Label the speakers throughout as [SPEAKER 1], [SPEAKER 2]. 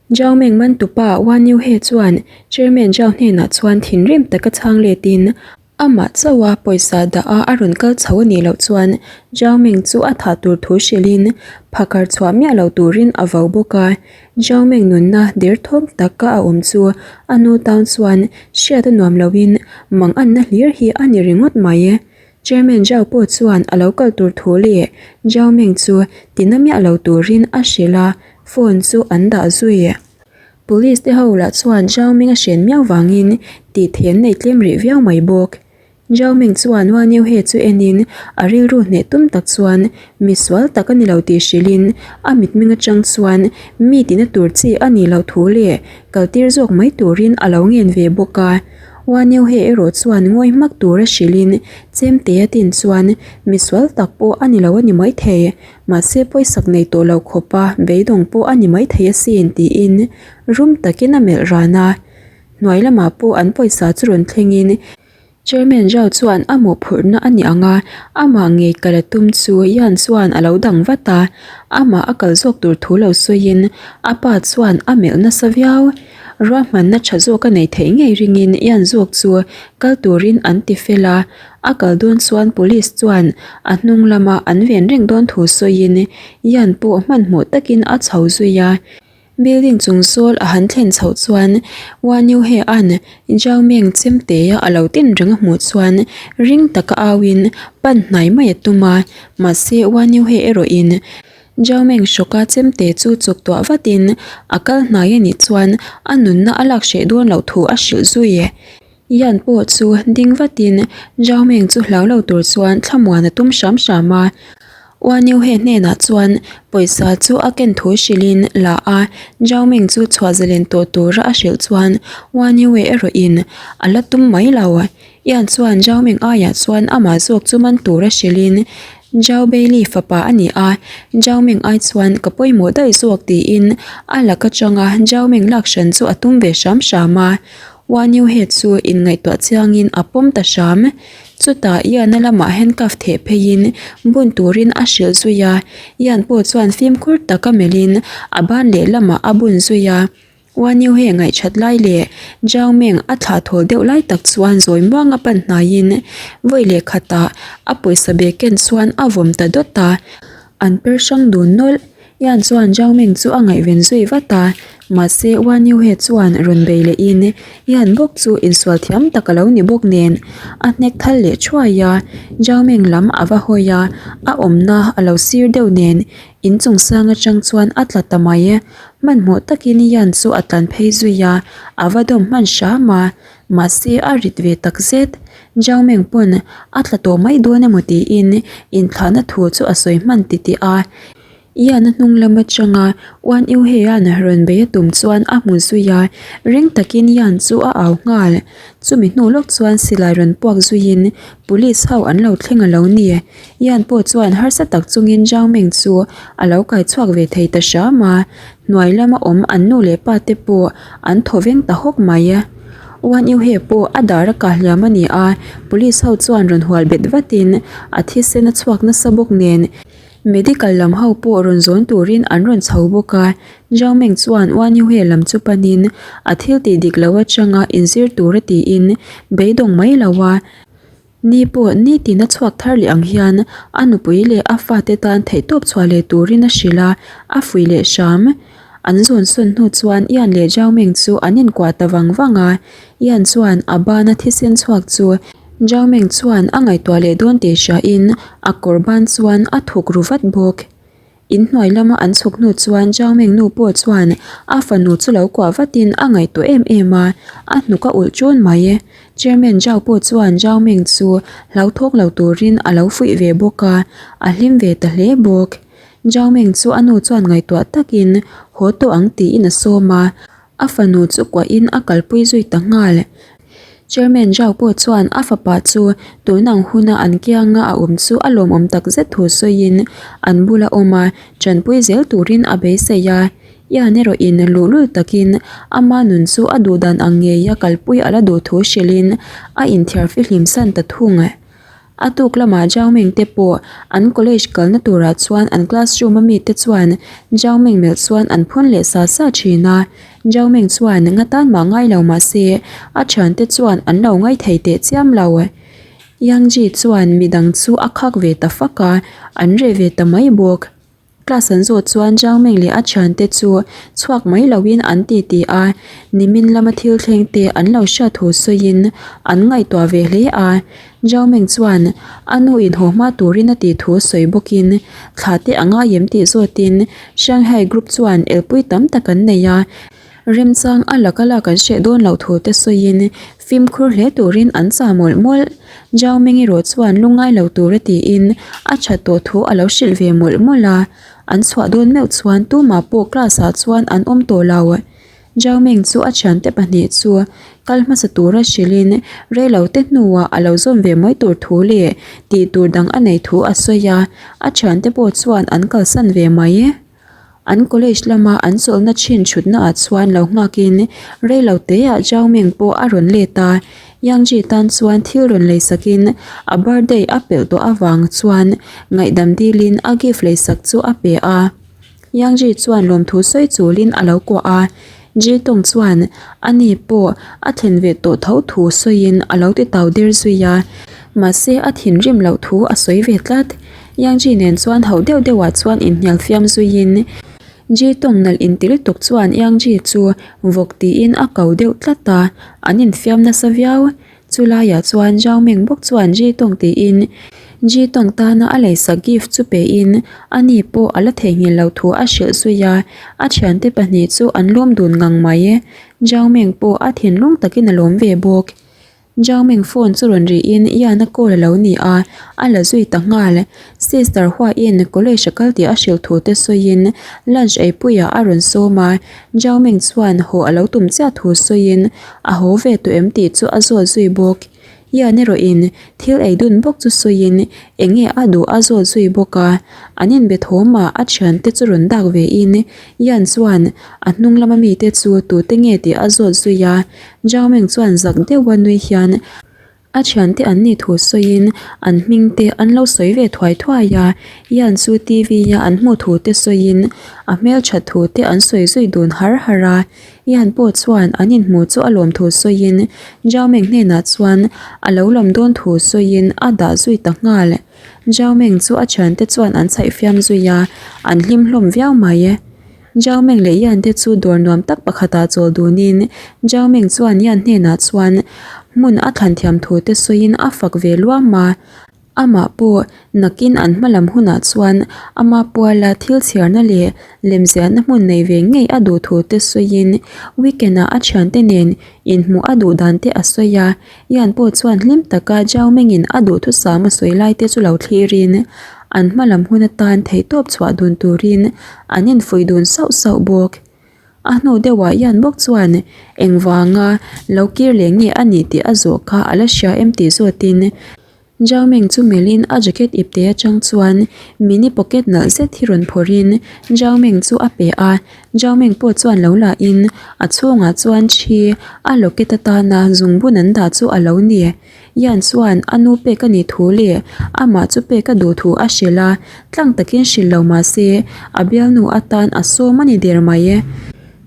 [SPEAKER 1] Zhao Meng mantupa Wan Yuhe chuan Chairman Zhao hnenah chuan thinrim taka chhang letin amah chauha pawisa dah a a rawn kal chho a nih loh chuan Zhao Meng chu a thah tur thu hrilhin phakar chhuah miah lo turin a vo bawk a. Zhao Meng nunna derthawm taka a awm chu a nu tan chuan hriat a nuam loin manganna hlir hi a ni ringawt mai. Chairman Zhao pawh chuan a lo kal tur thu leh Zhao Meng chu tina miah lo turin a hrilh a, phone chu an dah zui. Police te ho lah chuan Zhao Meng a hren miau vangin tih theih an nei tlem rih viau mai bawk. Zhao Meng chuan Wan Yuhe chu enin a rilru hneh tum tak chuan mi sual tak a ni lo tih hrilhin a mitmeng atang chuan mi tina tur chi a nih loh thu leh kaltir zawk mai turin a lo ngen ve bawk a. Uaneuhe erawh chuan ngawi hmak tura hrilhin chemte a tin chuan misual tak pawh a ni lo a ni maithei, mahse pawisak nei tawh lo khawpa beidawng pawh a ni maithei asin tiin rum takin a melh ran a. Hnuai lamah pawh an pawisa chu rawn thlengin Chairman Zhao chuan a mawhphurhna a ni ang a, amah ngei kal a tum chu Yan chuan a lo dang vat a, amah a kal zawk tur thu lo sawiin a pa chuan a melh nasa viau. Ruahmanna tha zawk a nei theih ngei ringin Ian zawk chu kal turin an ti fel a, a kal dawn chuan police chuan a hnung lama an ven reng dawn thu sawiin Ian pawh hmanhmawh takin a chho zui a. Building chung sawl a han thlen chhoh chuan Wan Yuhe-a'n Zhao Meng chemtea a lo tin reng a hmuh chuan ring taka auin pan hnai mai a tum a, mahse Wan Yuhe erawhin Zhao Meng hrawka chemte chu chuk tuah vatin a kal hnai a nih chuan a nunna a lak hreh dawn loh thu a hrilh zui. Yan pawh chu ding vatin Zhao Meng chu hlau lo tur chuan thlamuan a tum hram hram a. Wan Yuhe hnenah chuan pawisa chu a ken thu hrilhin la a, Zhao Meng chu chhuah zalen tawh tura a hrilh chuan Wan Yuhe erawhin a la tum mai lo. Ian chuan Zhao Ming aiah chuan amah zawk chu man tura hrilhin, Zhao Bailey fapa a ni a, Zhao Ming ai chuan ka pawimawh daih zawk tiin a lak atanga Zhao Ming lak hran chu a tum ve hram hram a. Wan Yuhe chu inngaihtuah chiangin a pawm ta hram. Chutah Ian-a lamah handcuff theh pheiin bun turin a hrilh zui a, Ian pawh chuan fimkhur taka melhin a ban lehlamah a bun zui a. Uaniuhe ngaihthat lai leh Zhao Meng a thlah thawl deuh lai tak chuan zawi muang a pan hnaiin vawi leh khatah a pawisa bag ken chuan a vawm ta dawt a, an per hrang dun nawlh. Yan chuan Zhao Meng chu a ngaihven zui vat a, mahse Uaniuhe chuan rawn bei lehin Yan bawk chu insual thiam tak a lo ni bawk nen a hnek thal leh thuai a, Zhao Meng lam a va hawi a, a awmna a lo sir deuh nen In chung sang atang chuan a tla ta mai. Hmanhmawh takin Ian chu a tlan phei zui a, a va dawm hman hram a, mahse a rit ve tak zet. Zhao Meng pawn a tla tawh mai dawn emaw tiin inthlahna thu chu a sawi hman titih a. Ian a hnung lam atanga Wan Yuheia'n rawn bei a tum chuan a hmu zui a, ring takin Ian chu a au nghal. Chumi hnu lawk chuan silai rawn puak zuiin police ho an lo thleng a lo ni. Ian pawh chuan harsa tak chungin Zhao Meng chu a lo kai chhuak ve thei ta hram a, hnuai lama awm an nu leh pa te pawh an thaw veng ta hawk mai. Wan Yuhe pawh a dar a kah hliam a ni a, police ho chuan rawn hual bet vatin a thisen a chhuak nasa bawk nen medical lam ho pawh rawn zawn turin an rawn chho bawk a. Zhao Meng chuan Wan Yuhe lam chu panin a thil tih dik lo atanga inzir tura tiin beidawng mai lo a, Ni pawh nitin a chhuak thar leh ang hian a nupui leh a fate tan theihtawp chhuah leh turin a hrilh a, a fuih leh hram. An zawn sawn hnu chuan Ian leh Zhao Meng chu an inkuah ta vang vang a, Ian chuan a bana thisen chhuak chu Zhao Meng chuan a ngaihtuah leh dawn tih hriain a kawr ban chuan a thuk ru vat bawk. In hnuai lama an chhuk hnu chuan Zhao Meng nu pawh chuan a fanu chu lo kuah vatin a ngaihtuah em em a, a hnuk a ulh ṭun mai. Chairman Zhao pawh chuan Zhao Meng chu hlauthawk lo turin a lo fuih ve bawk a, a hlim ve ta hle bawk. Zhao Meng chu a nu chuan ngaihtuah takin haw tawh ang tiin a sawm a, A fanu chu kuahin a kalpui zui ta nghal. Chairman Zhao pawh chuan a fapa chu tun ang huna an kianga a awm chu a lawmawm tak zet thu sawiin an bula awm a, tanpui zel turin a beisei a. Ian erawhin luhlul takin ama nun chu a duhdan ang ngeia kalpui a la duh thu hrilhin a inthiarfihlim san ta thung. A tuk lamah Zhao Ming te pawh an college kalna turah chuan an classroom a mite chuan Zhao Ming melh chuan an phun leh sa sa thin a. Zhao Ming chuan nga tan mah ngai lo mah se a thiante chuan an lo ngai thei teh chiam lo. Yang Ji chuan midang chu a khak ve ta fak a, an reh ve ta mai bawk. Class an zawh chuan Zhang Meng leh a thiante chu chhuak mai loin an ti ti a, nimin lama thil thleng te an lo hriat thu sawiin an ngaihtuah ve hle a. Zhang Meng chuan a nu in haw hma turin a tih thu sawi bawkin thla te a ngai em tih zawtin Shanghai Group chuan elpui tam tak an nei a, Remchang a laka lak an hreh dawn loh thu te sawiin fimkhur hle turin an chah mawlh mawlh. Zhao Ming erawh chuan lungngai lo tura tiin a that tawh thu a lo hrilh ve mawlh mawlh a. An chhuah dawn meuh chuan tumah pawh class ah chuan an awm tawh lo. Zhao Ming chu a thiante pahnih chu kal hmasa tura hrilhin reilote hnuah a lo zawm ve mai tur thu leh tih tur dang a neih thu a sawi a, a thiante pawh chuan an kalsan ve mai. An college lama an chawlhna thin thutna ah chuan lo nghakin reilo teah Zhao Ming pawh a rawn let a, Yang Ji tan chuan thil rawn leisakin a birthday a pelh tawh avang chuan ngaihdam dilin a gift leisak chu a pe a. Yang Ji chuan lawmthu sawi chulin a lo kuah a, Ji Tong chuan ani pawh a thlen ve tawh tho thu sawiin a lo ti tau der zui a, mahse a thinrim loh thu a sawi ve tlat. Yang Ji nen chuan hauh deuh deuhah chuan inhnial fiam zuiin Ji Tong nalh inti lutuk chuan Yang Ji chu vawk tiin a ko deuh tlat a, an infiam nasa viau. Chu laiah chuan Zhao Ming bawk chuan Ji Tong tiin Ji Tong tana a leisak gift chu pein ani pawh a la theihnghilh loh thu a hrilh zui a, a thiante pahnih chu an lawm dun ngang mai. Zhao Ming pawh a thinlung takin a lawm ve bawk. Zhao Ming phone chu rawn rihin Yan a call a lo ni a, a la zui ta nghal. Sister Huain college a kal tih a hrilh thu te sawiin lunch eipuiah a rawn sawm a, Zhao Ming chuan haw a lo tum chiah thu sawiin a haw ve tawh em tih chu a zawt zui bawk. Yan erawhin thil ei dun bawk chu sawiin eng nge a duh a zawt zui bawk a, an inbe thawmah a thiante chu rawn dak vein Yan chuan a hnung lama mite chu tute nge tih a zawt zui a, Zhao Ming chuan zak deuha nui hian a thiante an nih thu sawiin an hming te an lo sawi ve thuai thuai a, Yan chu T_V a an hmuh thu te sawiin a hmelthat thu te an sawi zui dun har har a, Yan pawh chuan an inhmuh chu a lawm thu sawiin Zhao Ming hnenah chuan a lo lawm dawn thu sawiin a dah zui ta nghal. Zhao Ming chu a thiante chuan an chhaih fiam zui a, an hlim hlawm viau mai. Zhao Ming leh Yan te chu dawr nuam tak pakhatah chawl dunin Zhao Ming chuan Yan hnenah chuan hmun a thlan thiam thu te sawiin a fak ve luam a. Amah pawh nakin an hma lam hunah chuan ama puala thil chhiarna leh lemziahna hmun nei ve ngei a duh thu te sawiin weekend ah a thiante nen inhmuh a duh dan te a sawi a. Yan pawh chuan hlim taka Zhao Mingin a duhthusam a sawi lai te chu lo thlirin an hma lam hun atan theihtawp chhuah dun turin an infuih dun sauh sauh bawk. A hnu deuhah Yan bawk chuan engvanga lo kir leh nge a nih tih a zawh kha a la hria em tih zawtin Zhao Ming chu melhin a jacket ipte atang chuan mini pocket nalh zet hi rawn phawrhin Zhao Ming chu a pe a. Zhao Ming pawh chuan lo lahin a chhungah chuan thi a locket atana zungbun an dah chu a lo ni. Yan chuan a nu pek a nih thu leh amah chu pek a duh thu a hrilh a, tlang takin hrilh lo mah se a bialnu atan a sawm a ni der mai.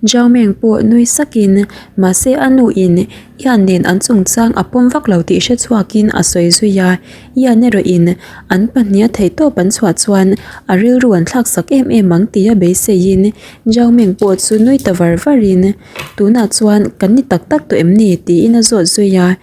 [SPEAKER 1] Zhao Meng pawh nui sakin mahse a nu in Yan nen an chungchang a pawm vak lo tih hre chhuakin a sawi zui a, Yan erawh in an pahniha theihtawp an chhuah chuan a rilru an thlak sak em em ang tia beiseiin Zhao Meng pawh chu nui ta var varin tunah chuan kan ni tak tak tawh em ni tiin a zawt zui a.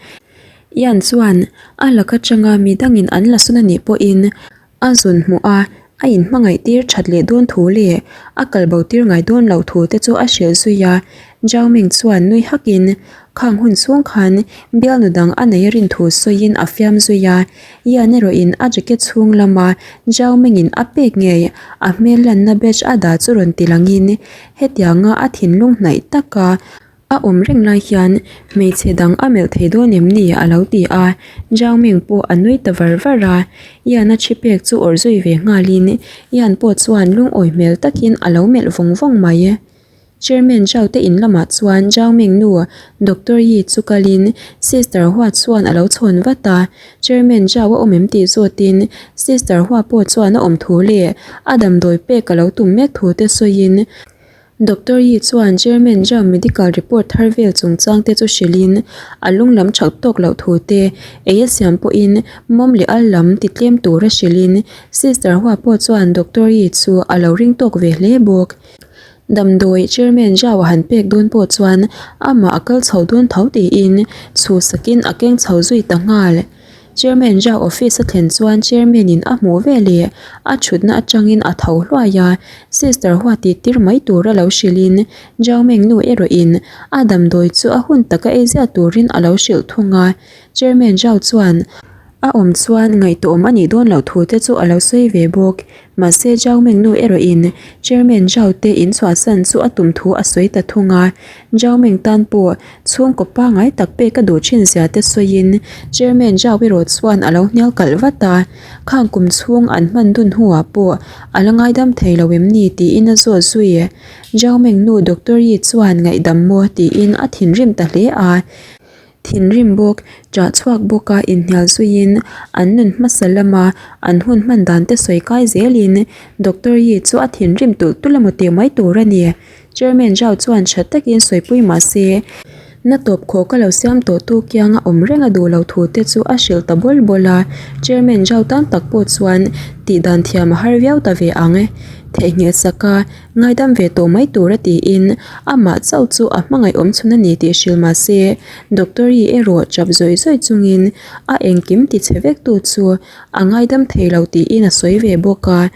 [SPEAKER 1] Yan chuan a laka tanga midangin an la sawn anih pawhin a zun hmuh a, a inhmangaih tir that leh dawn thu leh a kal bo tir ngai dawn loh thu te chu a hrilh zui a. Zhao Ming chuan nui hakin khang hun chhung khan bialnu dang a nei rin thu sawiin a fiam zui a. Yan erawhin a jacket chhung lama Zhao Mingin a pek ngei a hmel lanna badge a dah chu rawn ti langin hetianga a thinlung hnaih taka A awm reng lai hian hmeichhe dang a melh thei dawn em ni a lo ti a, Zhao Ming pawh a nui ta var var a, Yan a thi pek chu awrh zui ve nghalin Yan pawh chuan lungawi hmel takin a lo melh vawng vawng mai. Chairman Zhao te in lamah chuan Zhao Ming nu Doctor Yi chu kalin Sister Hua chuan a lo chhawn vat a. Chairman Zhao a awm em tih zawtin Sister Hua pawh chuan a awm thu leh a damdawi pek a lo tum mek thu te sawiin Doctor Yi chuan Chairman Zhao medical report thar vel chungchang te chu hrilhin a lung lam chak tawk loh thu te ei a siam pawhin mawm leh al lam ti tlem tura hrilhin Sister Hua pawh chuan Doctor Yi chu a lo ring tawk ve hle bawk. Damdawi Chairman Zhao a han pek dawn pawh chuan amah a kal chho dawn tho tiin chhuhsakin a keng chho zui ta nghal. Chairman Zhao office a thlen chuan Chairman in a hmuh ve leh a thutna atangin a tho hluai a, Sister Hua tih tir mai tura lo hrilhin Zhao Meng nu erawhin a damdawi chu a hun taka ei ziah turin a lo hrilh thung a. Chairman Zhao chuan a awm chuan ngaihtuahawm a nih dawn loh thu te chu a lo sawi ve bawk. Mahse Zhao Meng nu erawhin Chairman Zhao te in chhuahsan chu a tum thu a sawi ta thung a. Zhao Meng tan pawh chhungkaw pangngai tak pek a duh thin zia te sawiin Chairman Zhao erawh chuan a lo hnial kalh vat a. Khang kum chhung an hman dun hnuah pawh a la ngaidam thei lo em ni tiin a zawt zui. Zhao Meng nu Doctor Yi chuan ngaihdam maw tiin a thinrim ta hle a. Thinrim bawk, ṭah chhuak bawka inhnial zuiin an nun hmasa lama an hun hman dan te sawi kai zelin Doctor Yi chu a thinrim tulh tulh emaw tih mai tur a ni. Chairman Zhao chuan ṭha takin sawipui mah se, na tawp khawh ka lo siam tawh tu kianga awm reng a duh lo thu te chu a hrilh ta bawl bawl a, Chairman Zhao tan tak pawh chuan tih dan thiam a har viau ta ve ang. Theihnghilh sak a. Ngaidam ve tawh mai tur a tiin amah chauh chu a hmangaih awm chhun a ni tih hrilh mah se Doctor Yi erawh chap zawih zawih chungin a engkim ti chhe vek tu chu a ngaidam thei lo tiin a sawi ve bawk a.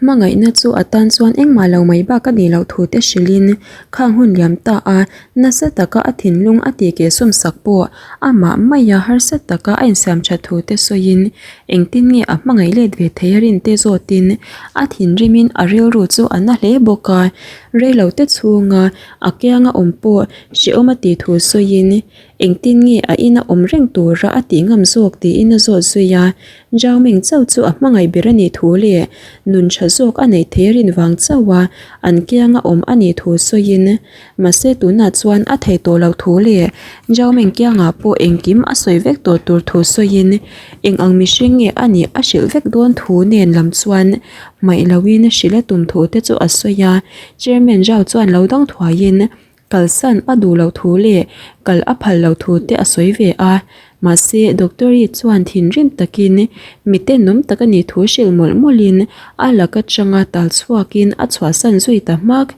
[SPEAKER 1] Hmangaihna chu a tan chuan engmah lo mai bak a nih loh thu te hrilhin khang hun liam ta a nasa taka a thinlung a tih keh sawm sak pawh amah maia harsa taka a insiam that thu te sawiin Engtin nge a hmangaih let ve thei a rin te zawtin a thinrimin a rilru chu a na hle bawk a, reilo te chhunga a kianga awm pawh hrehawm a tih thu sawiin engtin nge a ina awm reng tura a tih ngam zawk tiin a zawt zui a, Zhao Ming chauh chu a hmangaih ber a nih thu leh nun tha zawk a neih thei a rin vang chauh a an kianga awm a nih thu sawiin Mahse tunah chuan a thei tawh loh thu leh Zhao Ming kiangah pawh engkim a sawi vek tawh tur thu sawiin eng ang mihring nge a nih a hrilh vek dawn thu nen lam chuan hmaih loin hrilh a tum thu te chu a sawi a. Chairman Zhao chuan lo dang thuaiin kalsan a duh loh thu leh kal a phal loh thu te a sawi ve a. Mahse Doctor Yi chuan thinrim takin mite nawm tak a nih thu hrilh mawlh mawlhin a lak atanga tal chhuakin a chhuahsan zui ta hmak.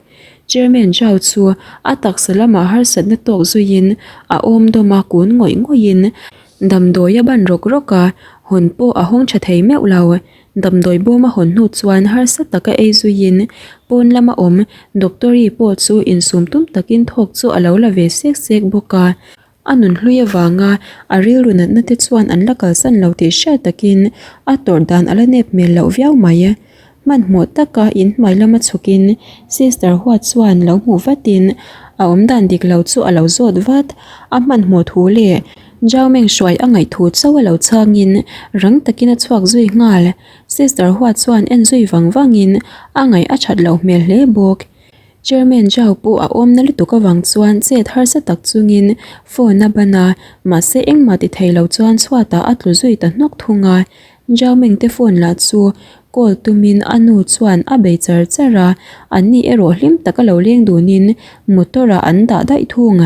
[SPEAKER 1] Chairman Zhao chu a taksa lamah harsatna tawk zuiin a awm dawm a kun ngawih ngawih in damdawi a ban rawk rawk a, hawn pawh a hawng tha thei meuh lo. Damdawi bawm a hawn hnu chuan harsa taka ei zuiin pawn lama awm Doctor-i pawh chu insum tum takin thawk chu a lo la ve sek sek bawk a. A nunhlui avanga a rilru natna te chuan an la kalsan lo tih hriat takin a tawrh dan a la nep hmel loh viau mai. Hmanhmawh taka inhnuai lama chhukin Sister Hua chuan lo hmuh vatin a awmdan dik lo chu a lo zawt vat. A hmanhmawh thu leh Zhao Meng hruai a ngaih thu chauh a lo chhangin rang takin a chhuak zui nghal. Sister Hua chuan en zui vang vangin a ngaih a that loh hmel hle bawk. Chairman Zhao pawh a awmna lutuk avang chuan chet harsa tak chungin phone a ban a, mahse engmah ti thei lo chuan chhuatah a tlu zui ta hnawk thung a. Zhao Meng te phone lah chu call tumin a nu chuan a bei char char a, anni erawh hlim taka lo leng dunin motor ah an dah daih thung.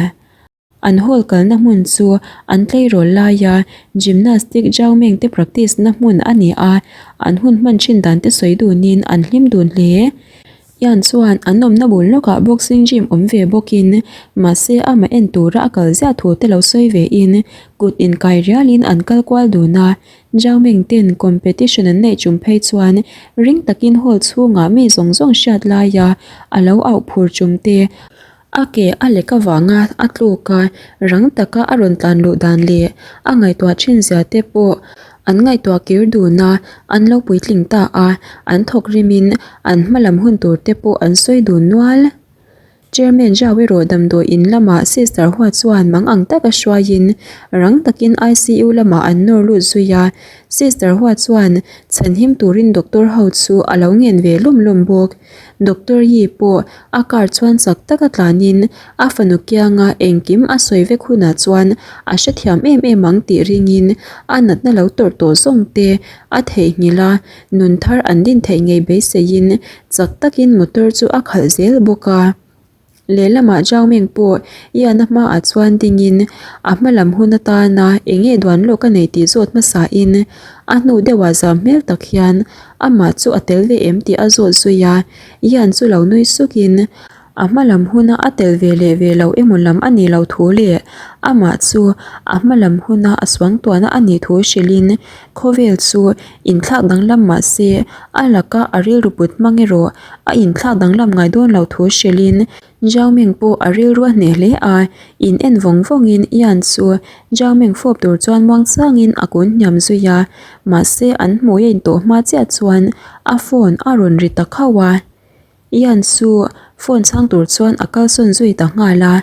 [SPEAKER 1] An hall kalna hmun chu an tleirawl laia gymnastic Zhao Meng te practice na hmun a ni a, an hun hman thin dan te sawi dunin an hlim dun hle. Ian chuan an awmna bul lawkah boxing gym awm ve bawkin mahse amah en tura a kal ziah thu te lo sawi vein kut inkai rialin an kal kual dun a. Zhao Meng ten competition an neih chung phei chuan ring takin hall chhungah mi zawng zawng hriat laia a lo auh phur chung te A ke a lek avanga a tluk a, rang taka a rawn tlan luh dan leh a ngaihtuah thin zia te pawh an ngaihtuah kir dun a, an lo puitling ta a, an thawk rimin an hma lam hun tur te pawh an sawi dun nual. Chairman Zhao erawh damdawi in lamah Sister Hua chuan mang ang taka hruaiin rang takin ICU lamah an nawr lut zui a. Sister Hua chuan chhanhim turin doctor ho chu a lo ngen ve lawm lawm bawk. Doctor Yi pawh a car chuan chak taka tlanin a fanu kianga engkim a sawi vek hunah chuan a hrethiam em em ang tih ringin a natna lo tawrh tawh zawng te a theihnghilh a, nun thar an din theih ngei beiseiin chak takin motor chu a khalh zel bawk a. Lehlamah Zhao Ming pawh Ian-a hmaah chuan dingin a hma lam hun atana eng nge duan lawk a nei tih zawt hmasain a hnu deuhah zam hmel tak hian amah chu a tel ve em tih a zawt zui a, Ian chu lo nui sukin a hma lam huna a tel ve leh ve lo emaw lam a nih loh thu leh amah chu a hma lam huna a suangtuahna a nih thu hrilhin khawvel chu inthlak danglam mah se a laka a rilru put hmang erawh A inthlak danglam ngai dawn lo thu hrilhin Zhao Ming pawh a rilru a hneh hle a, in en vawng vawngin Ian chu Zhao Ming fawp tur chuan muangchangin a kun hniam zui a, mahse an hmui a intawh hma chiah chuan a phone a rawn ri ta khauh a. Ian chu phone chhang tur chuan a kalsawn zui ta nghal a,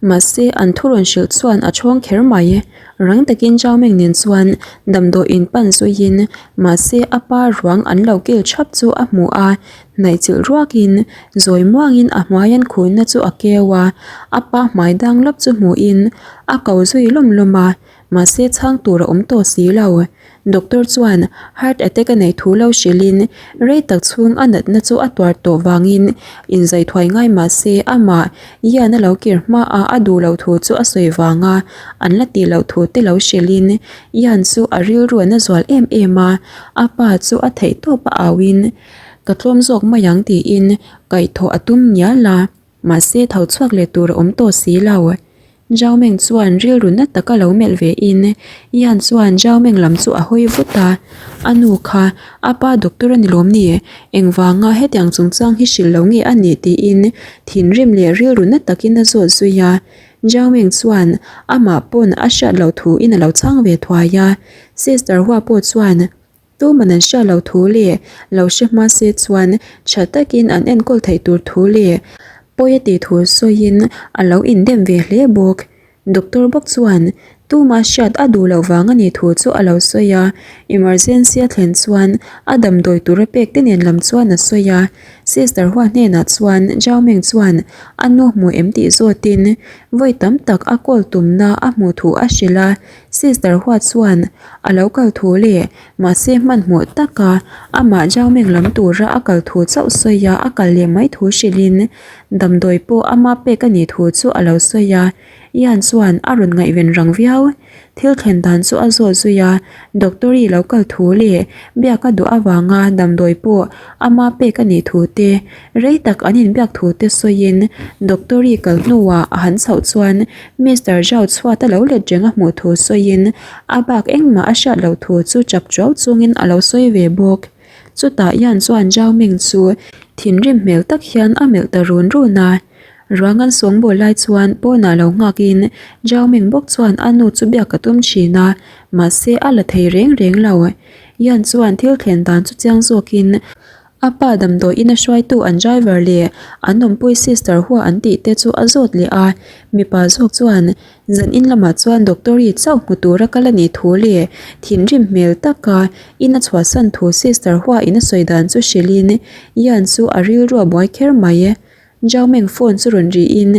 [SPEAKER 1] mahse an thu rawn hrilh chuan a chhawng kher mai. Rang takin Zhao Ming nen chuan damdawi in pan zuiin mahse a pa ruang an lo kil thap chu a hmu a, hnaihchilh ruakin zawi muangin a hmai an khuhna chu a keu a, a pa hmai dang lawp chu hmuhin a ko zui lawm lawm a, mahse chhang tur a awm tawh si lo. Doctor chuan heart attack a neih thu lo hrilhin rei tak chhung a natna chu a tuar tawh vangin inzai thuai ngai mah se amah Ian a lo kir hmaah a duh loh thu chu a sawi vanga an la tih loh thu te lo hrilhin Ian chu a rilru a na zual em em a, a pa chu a theih tawp a auin ka tlawm zawk mai ang tiin kaihthawh a tum ngial a, mahse tho chhuak leh tur a awm tawh si lo. Zhao Meng chuan rilru na taka lo melh ve in Ian chuan Zhao Meng lam chu a hawi vut a, a nu kha a pa doctor a ni lawm ni? Engvanga hetiang chungchang hi hrilh lo nge a nih tiin thinrim leh rilru na takin a zawt zui a. Zhao Meng chuan amah pawn a hriat loh thu in a lo chhang ve thuai a, Sister Hua pawh chuan Tuman an hriat loh thu leh lo hre hma se chuan tha takin an enkawl theih tur thu leh pawi a tih thu sawiin a lo indem ve hle bawk. Doctor bawk chuan tuma hriat a duh loh vang a nih thu chu a lo sawi a, emergency a thlen chuan a damdawi tura pek te nen lam chuan a sawi a. Sister Hua hnenah chuan Zhao Meng chuan a nu hmu em tih zawtin vawi tam tak a call tumna a hmuh thu a hrilh a. Sister Hua chuan a lo kal thu leh mahse hmanhmawh taka amah Zhao Meng lam tura a kal thu chauh sawi a, a kal leh mai thu hrilhin damdawi pawh ama pek a nih thu chu a lo sawi a, Ian chuan a rawn ngaihven rang viau. Thil thlen dan chu a zawt zui a, Doctor-i lo kal thu leh biak a duh avanga damdawi pawh ama pek a nih thu te, rei tak an inbiak thu te sawiin Doctor-i kal hnuah a han chhoh chuan Mister Zhao chhuat a lo let reng a hmuh thu sawiin a bak engmah a hriat loh thu chu chap chuau chungin a lo sawi ve bawk. Chutah Yan chuan Zhao Ming chu thinrim hmel tak hian a melh ta run run a. Ruang an sawngbawl lai chuan pawnah lo nghakin Zhao Ming bawk chuan a nu chu biak a tum thin a, mahse a la thei reng reng lo. Yan chuan thil thlen dan chu chiang zawkin A pa damdawiin a hruaitu an driver leh an awmpui sister hua an tih te chu a zawt leh a, mipa zawk chuan zan in lamah chuan doctor-i chauh hmu tura kal a nih thu leh thinrim hmel taka in a chhuahsan thu sister hua in a sawi dan chu hrilhin Ian chu a rilru a buai kher mai. Zhao Meng phone chu rawn ri in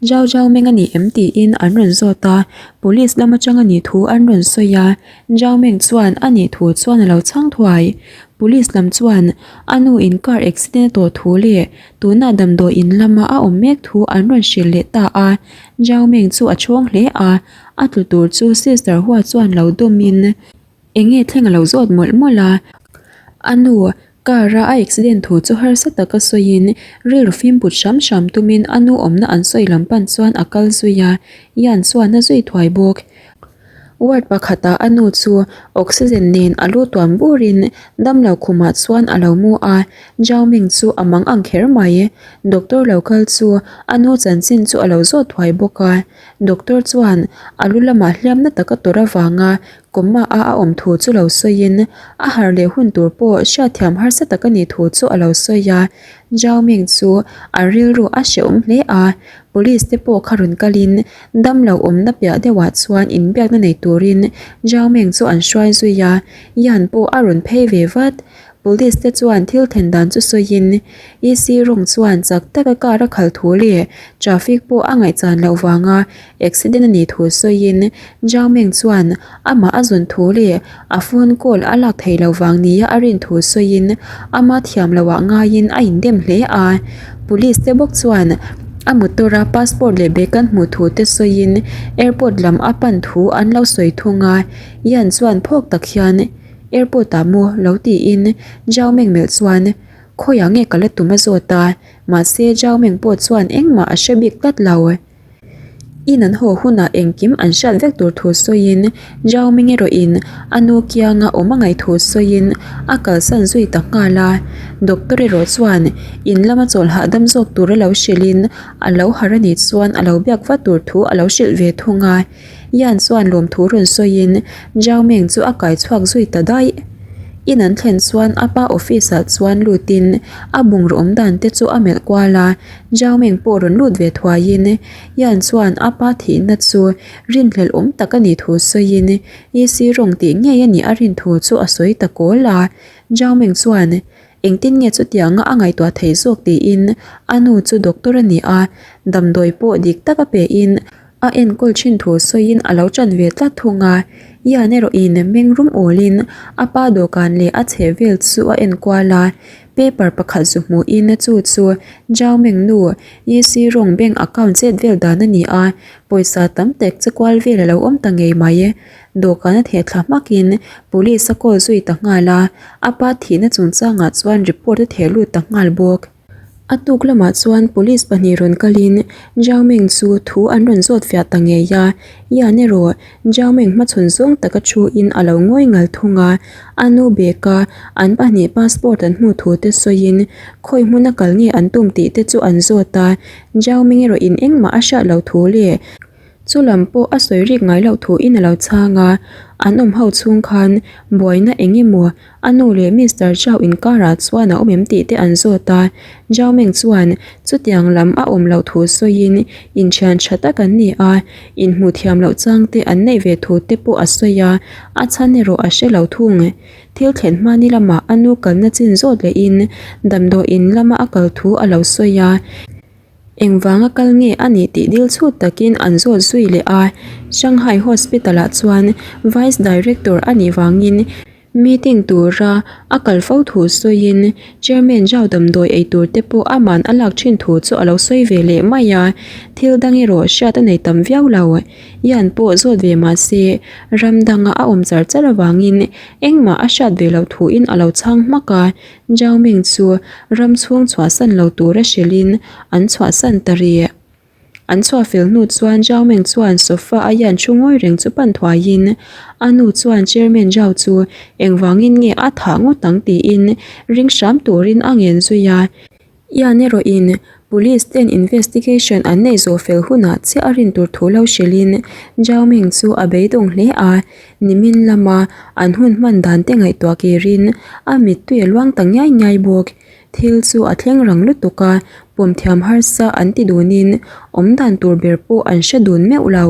[SPEAKER 1] Zhao Zhao Meng a ni em tiin an rawn zawt a, police lam atang a nih thu an rawn sawi a, Zhao Meng chuan a nih thu chuan a lo chhang thuai. Police lam chuan a nu in car accident a tawh thu leh tunah damdawi in lama a awm mek thu an rawn hrilh leh ta a, Zhao Meng chu a chhawng hle a, a tlu tur chu Sister Hua chuan lo dawm in Eng nge thleng a lo zawt mawlh mawlh a, a nu car a a accident thu chu harsa taka sawiin rilru fim put hram hram tumin a nu awmna an sawi lam pan chuan a kal zui a, Ian chuan a zui thuai bawk. Ward pakhatah a nu chu oxygen nen a lu tuam burin damlo khumah chuan a lo mu a, Zhao Ming chu a mang ang kher mai. Doctor lo kal chu a nu chanchin chu a lo zawt thuai bawk a, doctor chuan a lu lamah hliamna taka tawrh avanga. Coma a a awm thu chu lo sawiin a harh leh hun tur pawh hriatthiam harsa tak a nih thu chu a lo sawi a. Zhao Ming chu a rilru a hrehawm hle a, police te pawh kha rawn kalin damlo awmna piah deuhah chuan inbiakna nei turin Zhao Ming chu an hruai zui a, Yan pawh a rawn phei ve vat. Police te chuan thil then dan chu sawiin EC rawng chuan chak taka car a khal thu leh traffic pawh a ngaihchan loh vanga accident a nih thu sawiin Zhao Meng chuan amah a zawn thu leh a phone call a lak theih loh vang nia a rin thu sawiin ama thiam loh ah ngaiin a indem hle a. Police te bawk chuan a motor a passport leh bag an hmuh thu te sawiin airport lam a pan thu an lo sawi thung a, Yan chuan phawk tak hian Airport ah maw lo tiin Zhao Meng melh chuan khawiah nge ka la tum a zawt a, mahse Zhao Meng pawh chuan engmah a hre bik tlat lo. In an haw hunah engkim an hriat vek tur thu sawiin Zhao Meng erawhin a nu kianga awm a ngaih thu sawiin a kalsan zui ta nghal a. Doctor erawh chuan in lama chawlh hahdam zawk tura lo hrilhin a lo harh a nih chuan a lo biak vat tur thu a lo hrilh ve thung a. Yan chuan lawmthu rawn sawiin Zhao Meng chu a kai chhuak zui ta daih. In an thlen chuan a pa office ah chuan lutin a bungraw awm dan te chu a melh kual a, Zhao Meng pawh rawn lut ve thuaiin Yan chuan a pa thihna chu rinhlelh awm tak a nih thu sawiin EC rawng tih ngei a nih a rin thu chu a sawi ta kawl a. Zhao Meng chuan Engtin nge chutianga a ngaihtuah thei zawk tiin a nu chu doctor a ni a, damdawi pawh dik taka pein A enkawl thin thu sawiin a lo ṭan ve tlat thung a, Ian erawhin meng rum awlin a pa dawhkan leh a chheh vel chu a enkual a, paper pakhat zu hmuhin chu chu Zhao Meng nu Ye Si Rong bank account chet vel dan a ni a, pawisa tam tak che kual vel a lo awm ta ngei mai. Dawhkan a theh thla hmakin police a call zui ta nghal a, a pa thihna chungchangah chuan report a theh lut ta nghal bawk. A tuk lamah chuan police pahnih rawn kalin Zhao Meng chu thu an rawn zawt fiah ta ngei a, Yan erawh Zhao Meng hmachhawn zawng taka thuin a lo ngawi ngal thung a, a nu bag-a an pahnih passport an hmuh thu te sawiin khawi hmuna kal nge an tum tih te chu an zawt a, Zhao Meng erawh in engmah a hriat loh thu leh chu lam pawh a sawi rik ngai loh thuin a lo chhang a, an awm ho chhung khan buaina eng emaw A nu leh Mister Zhao inkarah chuan a awm em tih te an zawt a, Zhao Meng chuan chutiang lam a awm loh thu sawiin inthian tha tak an ni a, inhmuh thiam loh chang te an neih ve thu te pawh a sawi a, a chhan erawh a hre lo thung. Thil thlen hmani lamah a nu kalna chin zawt lehin damdawiin lama a kal thu a lo sawi a. Engvanga kal nge a nih tih dil chhut takin an zawt zui leh a, Shanghai Hospital ah chuan Vice Director a nih vangin meeting tura a kal fo thu sawiin Chairman Zhao damdawi ei tur te pawh aman a lak thin thu chu a lo sawi ve leh mai a, thil dang erawh hriat a nei tam viau lo. Yan pawh zawt ve mah se ram danga a awm char char avangin engmah a hriat ve loh thuin a lo chhang hmak a, Zhao Ming chu ram chhung chhuahsan lo tura hrilhin an chhuahsan ta rih. An chhuah fel hnu chuan Zhao Ming chuan sofa a hian thu ngawi reng chu pan thuaiin a nu chuan Chairman Zhao chu engvangin nge a thah ngawt ang tiin ring hram turin a ngen zui a. Ian erawhin Police ten investigation an neih zawh fel hunah chiah a rin tur thu lo hrilhin Zhao Ming chu a beidawng hle a, nimin lama an hun hman dan te ngaihtuah kirin a mittui a luang ta ngiai ngiai bawk. Thil chu a thleng rang lutuk a, pawm thiam harsa an ti dunin awm dan tur ber pawh an hre dun meuh lo.